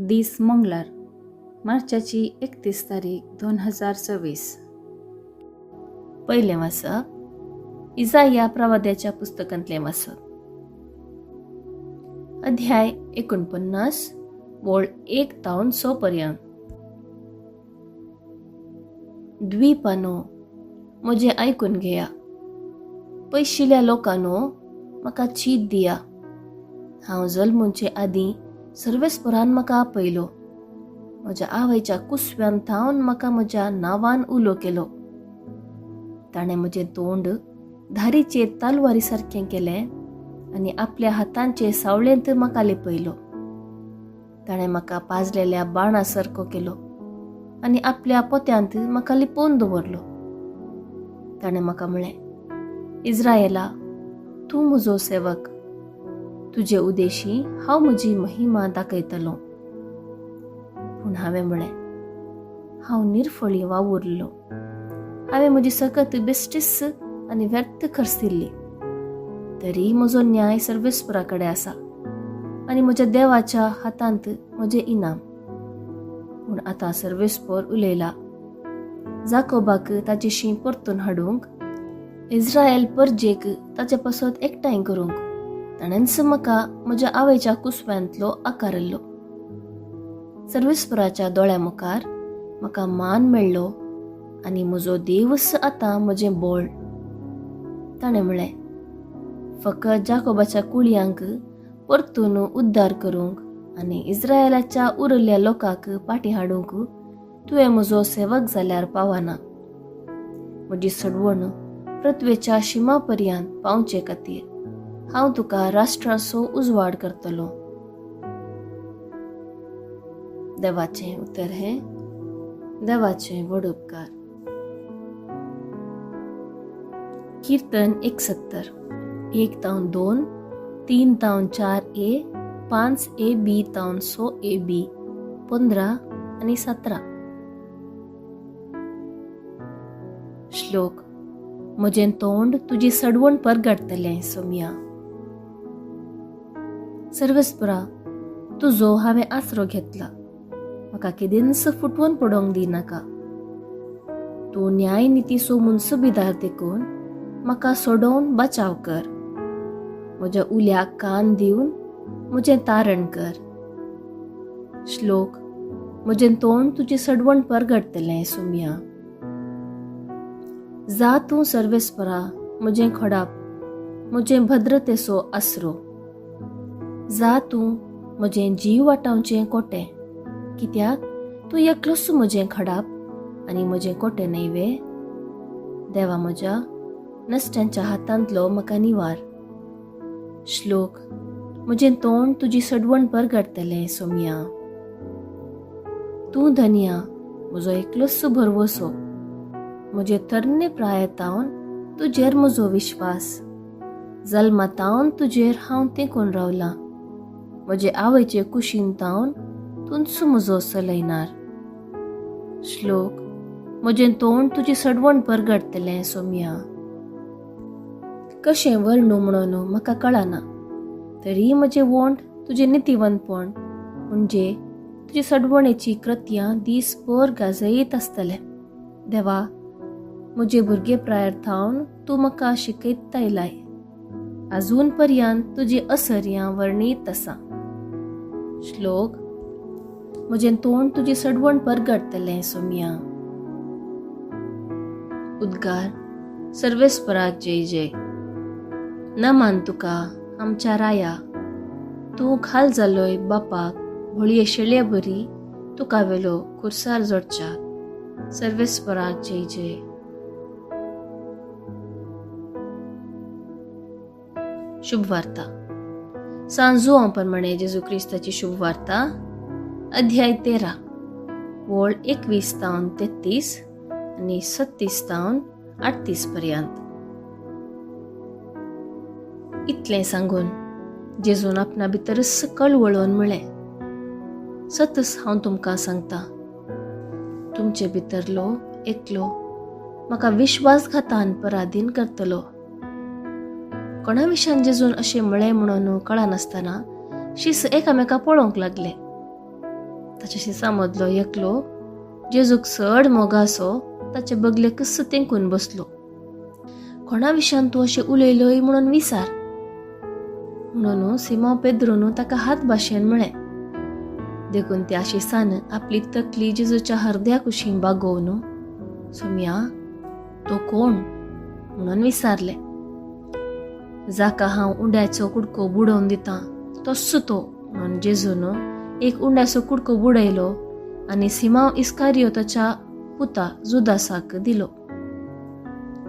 दीस मंगळार, मार्चाची 31 तारीख 2026. पयलें वाचप इजाया प्रवाद्याच्या पुस्तकांतलें वाचप. अध्याय 49 वळ 1 तावन 6 पर्यंत. द्वीपानो म्हजें आयकून घेया, पयशिल्ल्या लोकांनो म्हाका चीत दिया. हांव जल्मुचे आदीं सर्वेस्परान म्हाका आपयलो, म्हज्या आवयच्या कुसव्यान थावन म्हाका म्हज्या नांवान उलो केलो. ताणें म्हजें तोंड धारीचे तालवारी सारकें केलें आनी आपल्या हातांचे सावळेंत म्हाका लिपयलो. ताणें म्हाका पाजलेल्या बाणा सारको केलो आनी आपल्या पोत्यांत म्हाका लिपोवन दवरलो. ताणें म्हाका म्हळें, इज्रायला, तूं म्हजो सेवक, तुजे उदेशी हांव म्हजी महिमा दाखयतलो. पूण हांवें म्हळें, हांव निर्फळी वावुरलो, हांवें म्हजी सकत बेश्टीच आनी व्यर्थ खर्चिल्ली. तरी म्हजो न्याय सर्वेस्परा कडेन आसा आनी म्हज्या देवाच्या हातांत म्हजें इनाम. पूण आतां सर्वेस्पर उलयला, जाकोबाक ताचेशी परतून हाडूंक, इज्रायल परजेक ताचे पासत एकठांय करूंक ताणेंच म्हाका म्हज्या आवयच्या कुसव्यांतलो आकारलो. सर्वेस्पराच्या दोळ्या मुखार म्हाका मान मेळ्ळो आनी म्हजो देवच आतां म्हजें बळ. ताणें म्हळें, फकत जाकोबाच्या कुळयांक परतून उद्धार करूंक आनी इज्रायलाच्या उरिल्ल्या लोकांक फाटीं हाडूंक तुवें म्हजो सेवक जाल्यार पावना. म्हजी सडवण पृथ्वेच्या शिमा पर्यंत पावचे खातीर हांव तुका राष्ट्राचो उजवाड करतलो. देवाचें उतर हें देवाचें व्हड उपकार. कीर्तन 71, 1 तावन 2, 3 तावन 4 ए, 5 ए बी तावन 6 ए बी, 15 आनी 17. श्लोक. म्हजें तोंड तुजी सडवण परगटतलें सोमया. सर्वेस्परा, तुजो हांवें आसरो घेतला, म्हाका केदींच फुटवून पडोवंक दिनाका. तूं न्याय निती सोमून सुबेदार देखून म्हाका सोडोवन बचाव कर. म्हज्या उल्याक कान दिवन म्हजें तारण कर. श्लोक. म्हजें तोंड तुजी सडवण परगटतलें सोमया. जा तूं सर्वेस्परा म्हजें खडाप, म्हजें भद्रतेचो आसरो. जा तूं म्हजें जीव वाटावचें कोटें, कित्याक तूं एकलोच म्हजें खडाप आनी म्हजें कोटें न्हय वे. देवा म्हज्या, नश्ट्यांच्या हातांतलो म्हाका निवार. श्लोक. म्हजें तोंड तुजी सडवण परगटतलें सोमया. तूं धनया म्हजो एकलोच भरवसो, म्हजे तरणे प्रायतावन तुजेर म्हजो विश्वास. जल्मातावन तुजेर हांव तेंकून रावलां, म्हजे आवयचे कुशीन तावन तूंच म्हजो चलयनार. श्लोक. म्हजें तोंड तुजी सडवण परगटतलें सोमया. कशें वर्णू म्हणून म्हाका कळना, तरी म्हजें वोंठ तुजें नितीवंतपण म्हणजे तुजे सडवणेची कृत्यां दीसभर गाजयत आसतलें. देवा, म्हजे भुरगे प्रायर थावन तूं म्हाका शिकयत आयलाय, आजून पर्यंत तुजी असर्यां वर्णीत आसा. श्लोक. म्हजें तोंड तुजी सडवण परगटतलें सोमया. उद्गार. सर्वेस्पराक जय जय. नमान तुका आमच्या राया, तूं खाल जालोय बापाक होळये शेळये बरी तुका वेलो खुर्सार जोडच्याक. सर्वेस्पराक जय जय. शुभवार्ता. सांत जुआंव प्रमाणे जेजू क्रिस्ताची शुभवार्ता, अध्याय 13, वळ 21 तावन 33 आनी 36 तावन 38 पर्यंत. इतलें सांगून जेजून आपणा भितरच कळवळून म्हळें, सतच हांव तुमकां सांगता, तुमचे भितरलो एकलो म्हाका विश्वासघातान पराधीन करतलो. कोणा विशान जेजून अशें म्हळें म्हणून कळनासतना शिस एकामेका पळोवंक लागले. ताच्या शिसां मदलो एकलो जेजूक चड मोगासो ताचे बगलेकच तेंकून बसलो. कोणा विशान तूं अशें उलयलोय म्हणून विचार म्हणून सिमांव पेद्रून ताका हात भाशेन म्हळें. देखून त्या शिसान आपली तकली जेजूच्या हरद्या कुशीन बागोवन सोम्या तो कोण म्हणून विचारलें. जाका हांव उंड्याचो कुडको बुडोवन दितां तस्सो तो म्हणून जेजून एक उंड्याचो कुडको बुडयलो आनी सिमांव इस्कारियोताच्या पुता जुदासाक दिलो.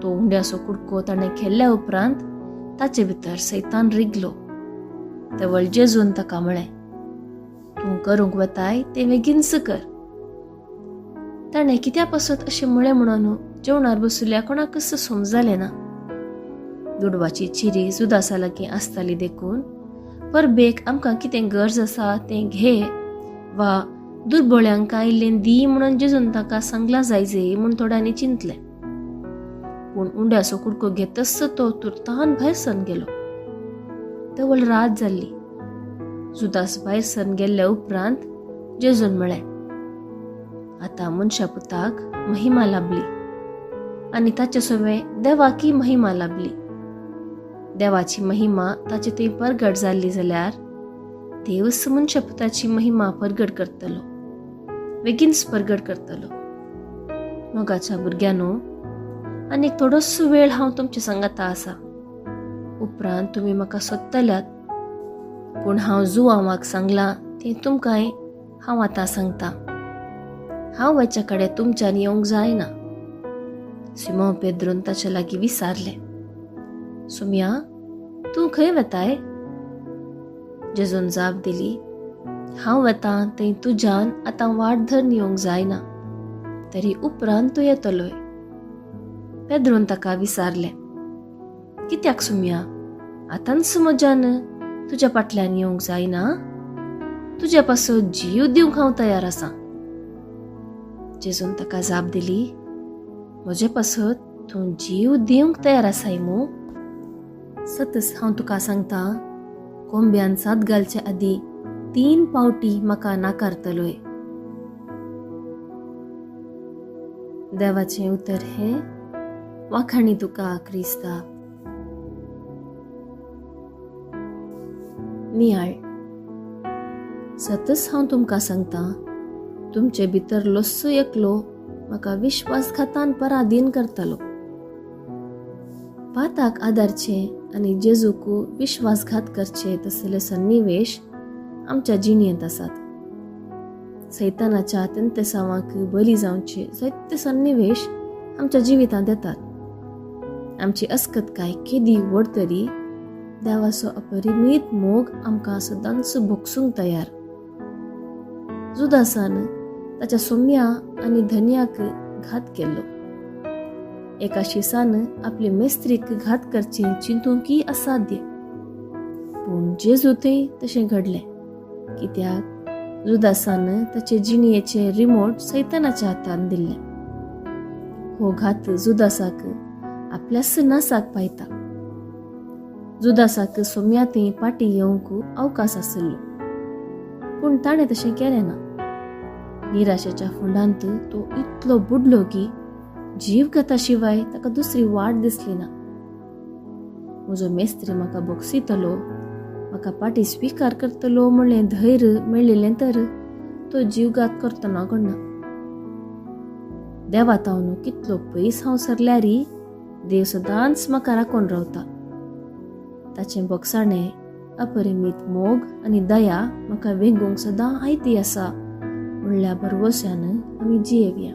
तो उंड्याचो कुडको ताणें खेल्ल्या उपरांत ताचे भितर सैतान रिगलो. तवळ जेजून ताका म्हळें, तूं करूंक वताय तें बेगीनच कर. ताणें कित्या पासत अशें म्हळें म्हणून जेवणार बसुल्ल्या कोणाकच समजलें ना. दुडवाची चिरी जुदासा लागीं आसताली देखून परबेक आमकां कितें गरज आसा तें घे वा दुर्बळ्यांक इल्लें दी म्हणून जेजून ताका सांगलां जायजे म्हूण थोड्यांनी चिंतलें. पूण उंड्याचो कुडको घेतच तो तुर्तान भायर सरून गेलो. तवळ रात जाल्ली. जुदास भायर सरून गेल्ल्या उपरांत जेजून म्हळें, आतां मनशा पुताक महिमा लाभली आनी ताचे सवें देवाकी महिमा लाभली. देवाची महिमा ताचे थंय परगट जाल्ली जाल्यार देवच मनशा पुताची महिमा परगट करतलो, बेगीनच परगट करतलो. मोगाच्या भुरग्यांनो, आनीक थोडोसो वेळ हांव तुमचे सांगाता आसा. उपरांत तुमी म्हाका सोदतल्यात, पूण हांव जुवांवाक सांगलां तें तुमकांय हांव आतां सांगता. हांव वयच्या कडेन तुमच्यान येवंक जायना. सिमो पेद्रून ताच्या लागीं विचारलें, सुम्या तूं खंय वेताय? जेजून जाप दिली, हांव वेतां थंय तुज्यान आतां वाट धरून येवंक जायना, तरी उपरांत तूं येतलोय. पेद्रून ताका विचारलें, कित्याक सुम्या आतांच म्हज्यान तुज्या फाटल्यान येवंक जायना? तुज्या पासत जीव दिवंक हांव तयार आसा. जेजून ताका जाप दिली, म्हजे पासत तूं जीव दिवंक तयार आसाय मू? सतच हांव तुका सांगता, कोंब्यान साद घालचे आदीं 3 पावटी म्हाका नाकारतलोय. देवाचें उतर हें. वाखाणी तुका क्रिस्ता. नियाळ. सतच हांव तुमकां सांगता, तुमचे भितर लोस्सो एकलो म्हाका विश्वासघातान पराधीन करतलो. पाताक आदारचे आनी जेजूक विश्वासघात करचे तसले सन्निवेश आमच्या जिणेंत आसात. सैतानाच्या तेंतेसांवांक बली जावचे जायते सन्निवेश आमच्या जिवितांत येतात. आमची अस्कतकाय केदी व्हड तरी देवाचो अपरिमीत मोग आमकां सदांच भोगसूंक तयार. जुदासान ताच्या सोम्या आनी धनयाक घात केल्लो. एका शिसान आपले मेस्त्रीक घात करचें चिंतूंकय असाध्य, पूण जेजू थंय तशें घडलें. कित्याक जुदासान ताचे जिणयेचें रिमोट सैतानाच्या हातान दिल्लें. हो घात जुदासाक आपल्याच नासाक पायता. जुदासाक सोम्या थंय पाटी येवंक अवकाश आशिल्लो, पूण ताणें तशें केलें ना. निराशेच्या फोंडांत तो इतलो बुडलो की जीवघाता शिवाय ताका दुसरी वाट दिसली ना. म्हजो मेस्त्री म्हाका बोगसितलो, म्हाका पाटी स्विकार करतलो म्हणलें धैर्य मेळिल्लें तर तो जीवघात करतना कोणना. देवा तावन कितलो पयस हांव सरल्यारी देव सदांच म्हाका राखून रावता. ताचें बोगसाणें, अपरिमीत मोग आनी दया म्हाका वेंगूंक सदां आयती आसा म्हणल्या भरवश्यान आमी जियेवया.